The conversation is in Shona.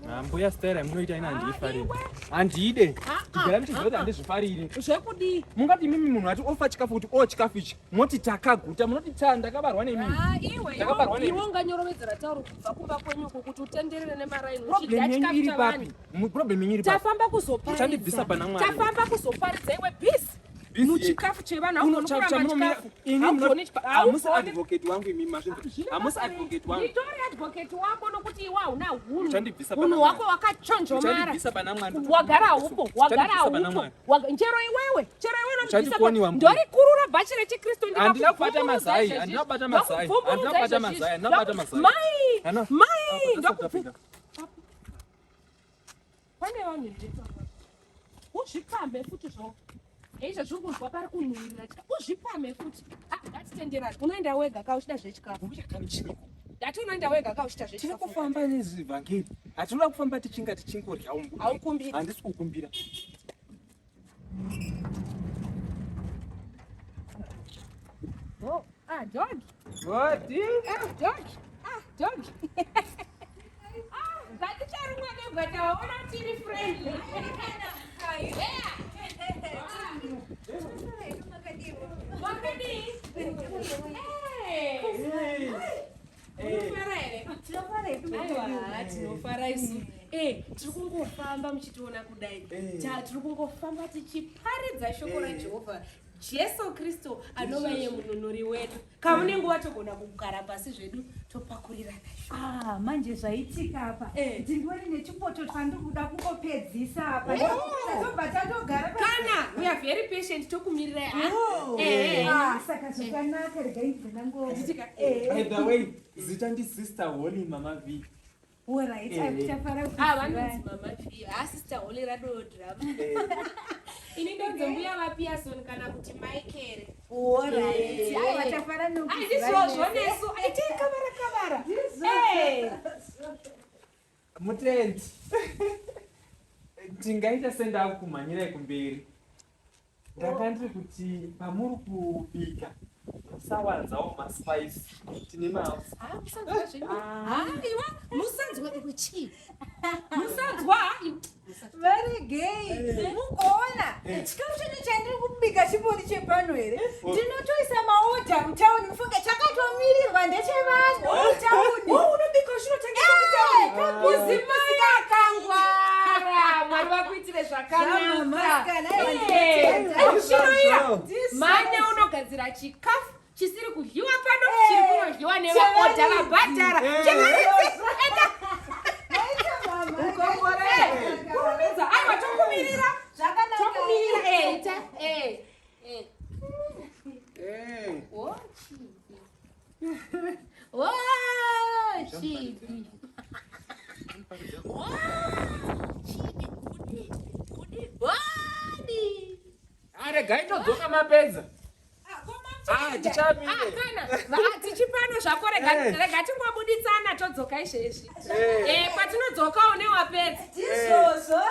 Ah, mbuya style yamunoita ina handiifariri. Handide. Tigara muchiziva kuti handizvifariri. Zvekudii? Mungati imimi munhu ati ofa chikafu kuti o chikafu ichi. Moti takaguta, munoti ta ndakabarwa nemi. Ah, iwe Ndakabarwa nemi. iwe unganyorovedzera tauro kubva kumba kwenyu uko kuti utenderere nemaraini Problem uchidya yenyu chikafu iri chavanhu. papi? Problem yenyu iri papi? Tafamba kuzoparidza. Uchandibvisa pana Mwari. Tafamba kuzoparidza iwe busy. Busy Muchikafu chevanhu haugoni kuramba chikafu. Ini Haugoni chika- hamusi haugoni- advocate wangu imi mazvinzwa. Hamusi advocate wangu. Nditori advocate wako nokuti iwe hauna hunhu. Uchandibvisa pana Hunhu Mwari. hwako wakachonjomara. Uchandibvisa pana Mwari. Wagara haupo, wagara Uchandibvisa pana haupo. Mwari. Chero iwewe, chero iwewe unondibvisa Uchandikoniwa mbuya. Ndorikurura bhachi rechiKristu Handina kubata mazai, ndikakubvumburudza handina kubata izvezvi. mazai, Ndakubvumburudza handina kubata izvezvi. mazai, handina kubata mazai. Mai, Hana. mai, Apa, ndakubvu- South Africa. Pane vanhu nditwa. Uzvipamhe futi zvo. Izvo zviri kunzwa pari kunhuhwirira chikafu. Uzvipamhe futi. Ah, ngatitenderane. Unoenda wega ka uchida zvechikafu. Mbuya kani Ndati unoenda wega ka uchida Tiri zvechikafu. kufamba nezvivhangeri. Hatinoda kufamba tichinga tichingorya umbu. Haukumbiri. Handisi kukumbira. Oh, ah, dog. Godi. Ah, dog. Ah, dog. Ah, ngaticharumwa nebwa taona tiri friendly. Yeah. Wakadii? Eh. Unofara here? Aiwa, tinofara isu. Eh, tiri kungofamba muchitiona kudai. Tiri kungofamba tichiparidza shoko raJehovha. Jesu Kristu anova iye mununuri wedu. Kamunenge watogona kugara pasi zvedu topakurirana shoko. Ah, manje zvaitika apa ndingori nechipoto chandiri kuda kungopedzisa apa tatobva tatogara Kana we are very patient tokumirirai. ha? Oh. Ah, saka zvakanaka regai ndibve ndango Handitika? By the way, zita ndi Sister Holy Mama V. Alright, tichafara Ah, vanonzi Mama V. Ah, Sister Holy rado drama. Ini ndonzi mbuya vaPearson kana kuti Michael. Alright, aiwa tafara Ai, ndizvozvo nesu. Aitei kavara kavara. Eh. Mutendi. Tingaita sendakumhanyirai kumberi. Ndanga ndiri kuti pamuri kubika musawanzawo maspice. Tine mafuta. Ah, musanzwa zvenyu. Ah, iwe musanzwa iwe chii? Musanzwa. Varegei mugoona chikafu chacho chandiri kubika chimbori chepano here? Ndinotoisa maodha mutauni mufunge chakatomirirwa ndechevanhu mutauni. Unobika uchinotengesa mutauni. Mudzimai akangwara. Mwari vakuitire zvakanaka. Zvamasikana, aiwa, Eh, ndinotenda. eh, chinoira. Ndizvo. Mane unogadzira chikafu chisiri kudyiwa pano chiri kunodyiwa nevaodha vabhadhara. Chevaridzi. Enda. Maita mama. Eh, kurumidza. Aiwa tokumirira. Zvakanaka. Tokumirira. Eh, ita. Eh. Eh. Oh, chibi. Oh, chibi. Oh, chibi. Kudi, kudi, body. Regai todzoka mapedza. Ah, tichamire. Ah, kana tichipano zvako rega rega tingobuditsana todzoka izvezvi. Eh, patinodzoka une wapedza. Ndizvozvo.